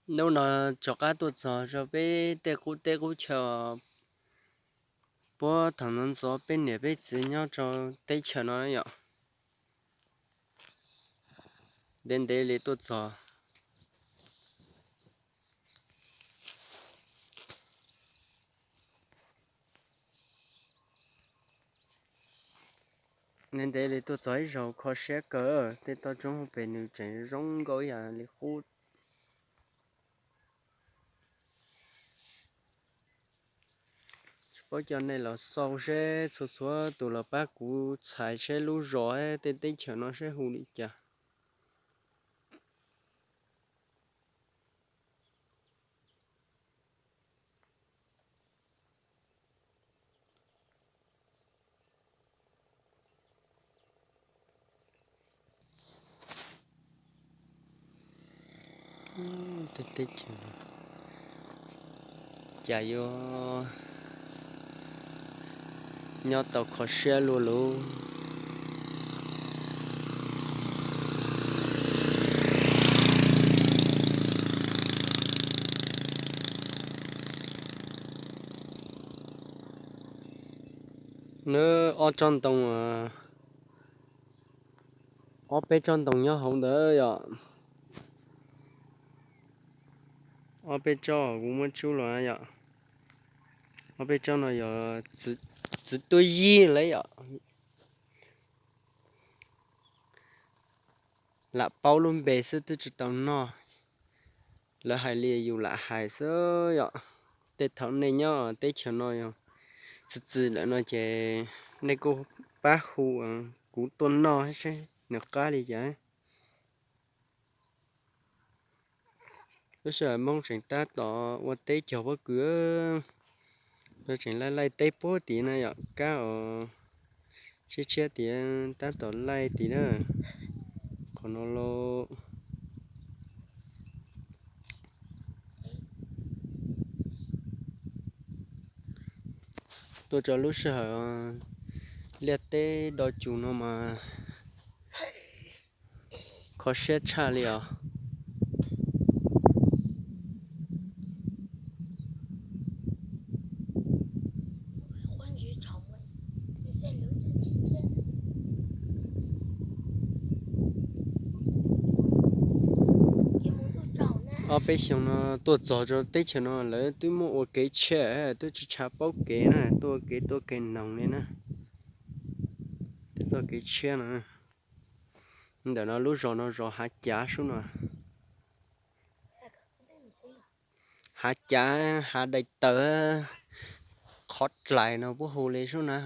Hnub no rov qab tuaj txog rau peb tej qub teb qub chaw puag thaum ntxov ntxov peb niam peb txiv nyob rau teb chaws no yom. Ntev ntev li tuaj txog. Ntev ntev li tuaj txog ib zaug kho siab kawg, tej toj roob hauv pes nws tseem zoo nkauj ib yam li qub. Tsis paub coj nej los xauj seb txhua txhua tus los pab kuv txhais seb lub zos tej teb chaws no seb hu li cas. Cas yuav nyob tau kho siab luaj lub. Nws ob tsob ntoo, ob peb tsob ntoo nyob hauv ntawd yom. Ob peb tsob kuv muab tsub los yom. Ob peb tsob no yog txwv tuaj yig lawm yom. Lam paub lub npe xwb twb tsis tau noj. Lawv hais li yus lam hais xwb yom. Tej thaum nej nyob teb chaws no yog txi txiv lawm no ces nej kuj pab hu kuv tuaj noj seb nws qab li cas. Lub sij hawm Hmoob tseem tab tom ua teb cog pob kws, lawv tseem laij laij teb puag tid na yom, kab os tshiab tshiab tid tab tom laij tid na. Qhov no los tuaj rau lub sij hawm liaj teb do cus no mas kho siab tshaj li os. Ob peb xyoos no tuaj txog rau teb chaws no lawv twb muab ua kev tshiab, twb tsis tshav paub kev na, tuaj kev tuaj kev noog li na. Twb txoj kev tshiab no. Ntawm no lub zos no zos Hav Cav sub no. Hav Cav, Hav Daim Tawv, Qhov Dlais no puab hu li sub na.